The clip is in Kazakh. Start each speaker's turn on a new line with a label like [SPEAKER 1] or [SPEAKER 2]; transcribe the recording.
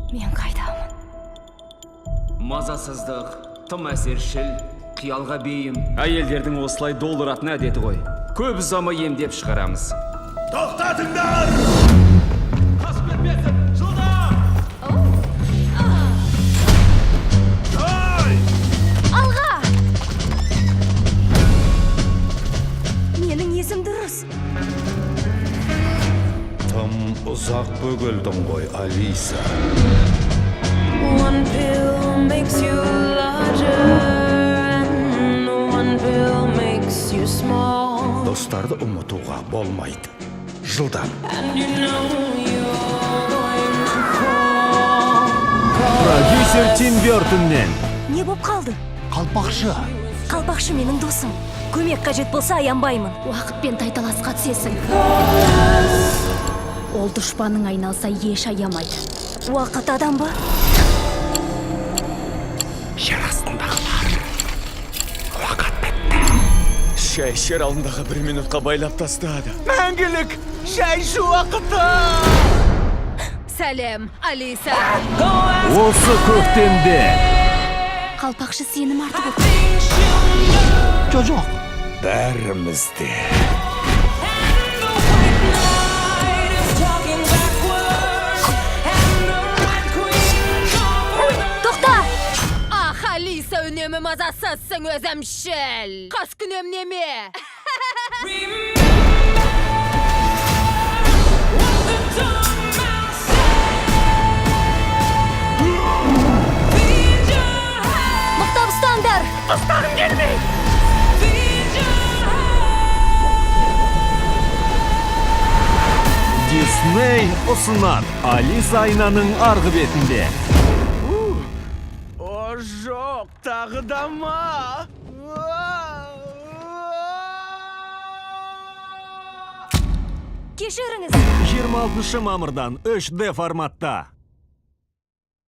[SPEAKER 1] Мен қайдамын?
[SPEAKER 2] Мазасыздық, тым әсершіл, қиялға бейім. Әйелдердің осылай долыратын әдеті ғой. Көп ұзамай емдеп шығарамыз.
[SPEAKER 3] Тоқтатыңдар!
[SPEAKER 2] Қашып кетпесін! Жылдам!
[SPEAKER 3] Ай!
[SPEAKER 1] Алға! Менің есім дұрыс.
[SPEAKER 3] Тым ұзақ бөгелдің ғой, Алиса.
[SPEAKER 4] One pill makes you larger, and one pill makes you small.
[SPEAKER 3] Достарды ұмытуға болмайды. Жылдам.
[SPEAKER 4] And you know you're going to fall.
[SPEAKER 5] Продюсер Тим Бертоннен.
[SPEAKER 1] Не боп қалды?
[SPEAKER 6] Қалпақшы.
[SPEAKER 1] Қалпақшы менің досым. Көмек қажет болса, аянбаймын.
[SPEAKER 7] Уақытпен тайталасқа түсесің. Ол дұшпаның айналса, еш аямайды.
[SPEAKER 1] Уақыт адам ба?
[SPEAKER 6] Жер астындағылар. Уақыт бітті.
[SPEAKER 8] Шай ішер алдындағы бір минутқа байлап тастады. Мәңгілік шай ішу уақыты!
[SPEAKER 4] Сәлем, Алиса.
[SPEAKER 5] Осы көктемде.
[SPEAKER 7] Қалпақшы сенім артып отыр.
[SPEAKER 6] Жоқ.
[SPEAKER 3] Бәріміз де.
[SPEAKER 4] Talking backwards, and the Red Queen.
[SPEAKER 1] Тоқта!
[SPEAKER 4] Ах, Алиса, үнемі мазасызсың, өзімшіл. Қаскүнем неме? Remember what the dormouse said. Feed your head,
[SPEAKER 1] Мықтап ұстаңдар!
[SPEAKER 4] Feed your head.
[SPEAKER 5] Дисней ұсынады «Алиса айнаның арғы бетінде».
[SPEAKER 8] О, жоқ, тағы да ма?
[SPEAKER 1] Кешіріңіз!
[SPEAKER 5] 26 мамырдан 3D форматта.